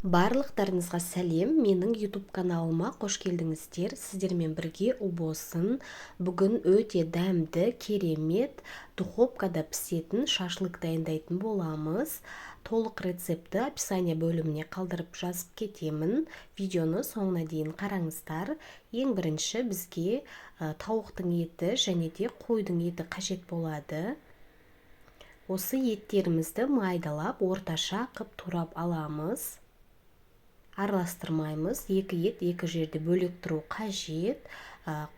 Барлықтарыңызға сәлем, менің YouTube каналыма қош келдіңіздер. Сіздермен бірге Ұлбосын. Бүгін өте дәмді, керемет духовкада пісетін шашлык дайындайтын боламыз. Толық рецепті описание бөліміне қалдырып жазып кетемін. Видеоны соңына дейін қараңыздар. Ең бірінші бізге тауықтың еті және де қойдың еті қажет болады. Осы еттерімізді майдалап, орташа қып турап аламыз. Араластырмаймыз. Екі ет екі жерде бөлек тұру қажет.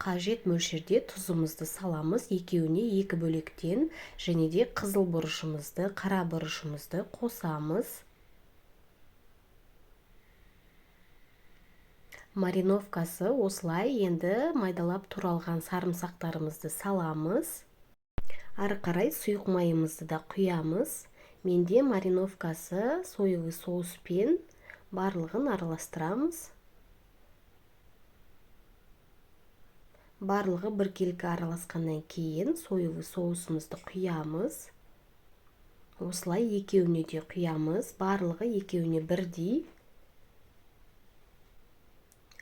Қажет мөлшерде тұзымызды саламыз. Екеуіне екі бөлектен және де қызыл бұрышымызды, қара бұрышымызды қосамыз. Мариновкасы осылай. Енді майдалап туралған сарымсақтарымызды саламыз. Ары қарай сұйық майымызды да құямыз. Менде мариновкасы соевый соуспен барлығын араластырамыз. Барлығы біркелкі араласқаннан кейін соевый соусымызды құямыз. Осылай екеуіне де құямыз. Барлығы екеуіне бірдей.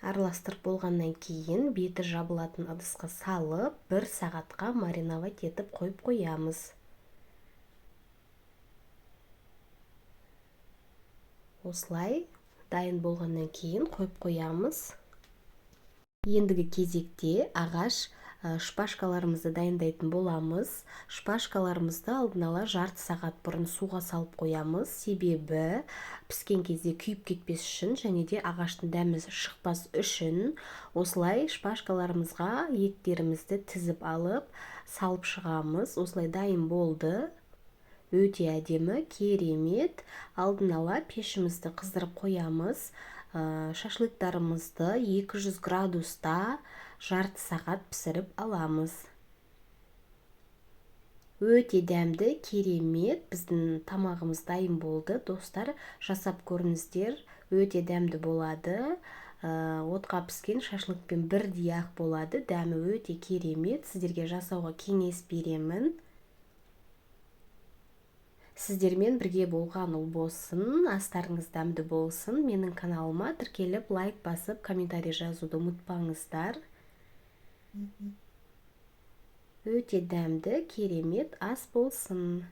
Араластырып болғаннан кейін беті жабылатын ыдысқа салып, 1 сағатқа мариновать етіп қойып қоямыз. Осылай дайын болғаннан кейін қойып қоямыз. Ендігі кезекте ағаш шпажкаларымызды дайындайтын боламыз. Шпажкаларымызды алдын ала жарты сағат бұрын суға салып қоямыз. Себебі піскен кезде күйіп кетпес үшін және де ағаштың дәмі шықпас үшін осылай шпажкаларымызға еттерімізді тізіп алып салып шығамыз. Осылай дайын болды. Өте әдемі, керемет. Алдын ала пешімізді қыздырып қоямыз. Шашлыктарымызды 200 градуста жарты сағат пісіріп аламыз. Өте дәмді, керемет. Біздің тамағымыз дайын болды. Достар, жасап көріңіздер. Өте дәмді болады. Отқа піскен шашлыкпен бірдей ақ болады. Дәмі өте керемет. Сіздерге жасауға кеңес беремін. Сіздермен бірге болған Ұлбосын, астарыңыз дәмді болсын. Менің каналыма тіркеліп, лайк басып, комментарий жазуды ұмытпаңыздар. Өте дәмді, керемет ас болсын.